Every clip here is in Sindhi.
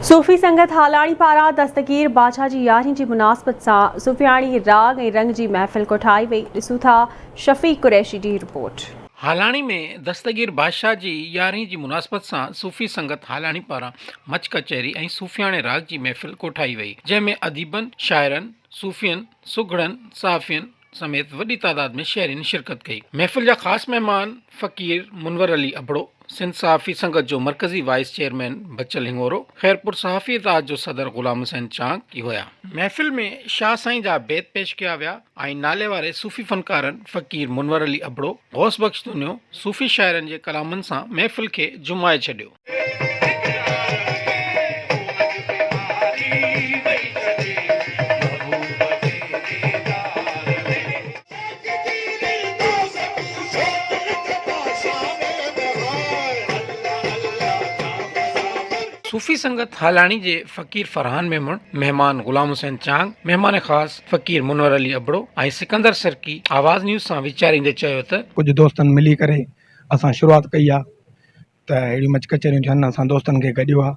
صوفي سنگت هالاڻي پاران دستگير بادشاهه جي يارهين جي مناسبت سان صوفياڻي راڳ ۽ رنگ جي محفل ڪوٺائي وئي، ڏسون ٿا شفيق قريشي جي رپورٽ. هالاڻي ۾ دستگير بادشاهه جي يارهين جي مناسبت سان صوفي سنگت هالاڻي پاران مچ ڪچهري ۽ صوفياڻي راڳ جي محفل ڪوٺائي وئي، جنهن ۾ اديبن، شاعرن، صوفين، سگهڙن، صحافين سميت وڏي تعداد ۾ شهرين شرڪت ڪئي. محفل جا خاص مهمان فقير منور علي ابڙو، سنڌ صحافي سنگت جو مرڪزي وائيس چيئرمين بچل هڱورو، خيرپور صحافي اتحاد جو صدر غلام حسين چانگ هيا. محفل ۾ شاهه سائين جا بيت پيش ڪيا ويا ۽ نالي واري صوفي فنڪارن فقير منور علي ابڙو، غوث بخش تونيو صوفي شاعرن جي ڪلامن سان محفل کي جهومائي ڇڏيو. صوفي سنگت هالاڻي جي فقير فرحان ميمڻ، مهمان غلام حسين چانگ، مهمان خاص فقير منور علي ابڙو ۽ سڪندر سرڪي آواز نيوز سان ويچاريندي چيو ته. ڪجهه دوستن ملي ڪري اسان شروعات ڪئي آ ته اهڙيون مچ ڪچهريون ٿين اسان دوستن کي گڏيو آ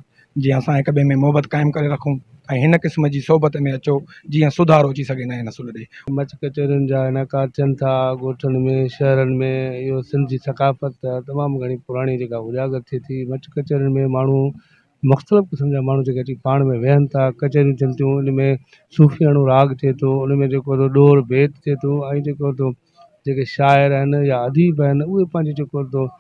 جيئن اسان هڪ ٻئي ۾ محبت قائم ڪري رکون ۽ هن قسم جي صحبت ۾ اچو جيئن سڌارو اچي سگهي نئين نسل ڏي. مچ ڪچهرين جا انعقاد ٿين ٿا ڳوٺن ۾ شهرن ۾ اهو سنڌ جي ثقافت تمام گهڻي پراڻي جيڪا اجاگر ٿئي ٿي مچ ڪچهرين ۾ ماڻهو مختلف قسم جا ماڻهو جيڪي اچي پاڻ ۾ ويهن ٿا ڪچهريون ٿين ٿيون ان ۾ صوفياڻو راڳ ٿئي ٿو ان ۾ جيڪو ڏور بيت ٿئي ٿو ۽ جيڪو جيڪي شاعر آهن يا اديب آهن اهي پنهنجو جيڪو ٿو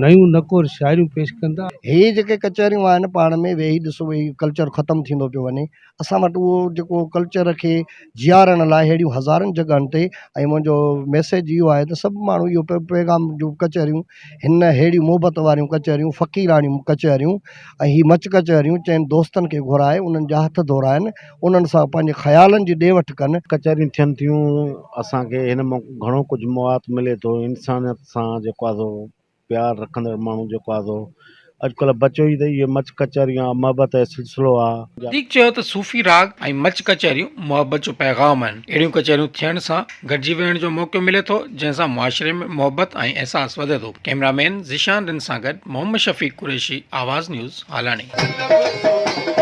نيون نڪور شاعريون پيش ڪن ٿا. هي جيڪي ڪچهريون آهن پاڻ ۾ ويهي ڏسو هي ڪلچر ختم ٿيندو پيو وڃي اسان وٽ اهو جيڪو ڪلچر کي جيارڻ لاء اهڙيون هزارن جڳهن تي ۽ منهنجو ميسيج اهو آهي ته سڀ ماڻهو اهو پيغام جون ڪچهريون هن اهڙيون محبت واريون ڪچهريون فقيراڻيون ڪچهريون ۽ هي مچ ڪچهريون چئن دوستن کي گهرائي انهن جا هٿ ڌورائن انهن سان پنهنجي خيالن جي ڏي وٺ ڪن. ڪچهريون ٿين ٿيون اسان کي هن مان گهڻو ڪجهه مواد ملي ٿو انسانيت سان جيڪو آهي سو پيار رکندڙ ماڻهو جيڪو آهي سو اڄڪلهه بچيو ئي ته اهي مچ ڪچهريون آهي محبت جو سلسلو آهي. وڌيڪ چيو ته صوفي راڳ ۽ مچ ڪچهريون محبت جو پيغام آهن اهڙيون ڪچهريون ٿيڻ سان گڏجي ويهڻ جو موقعو ملي ٿو جنهن سان معاشري ۾ محبت ۽ احساس وڌي ٿو ڪئميرا مين ذيشان رند سان گڏ محمد شفيق قريشي آواز نيوز هالاڻي.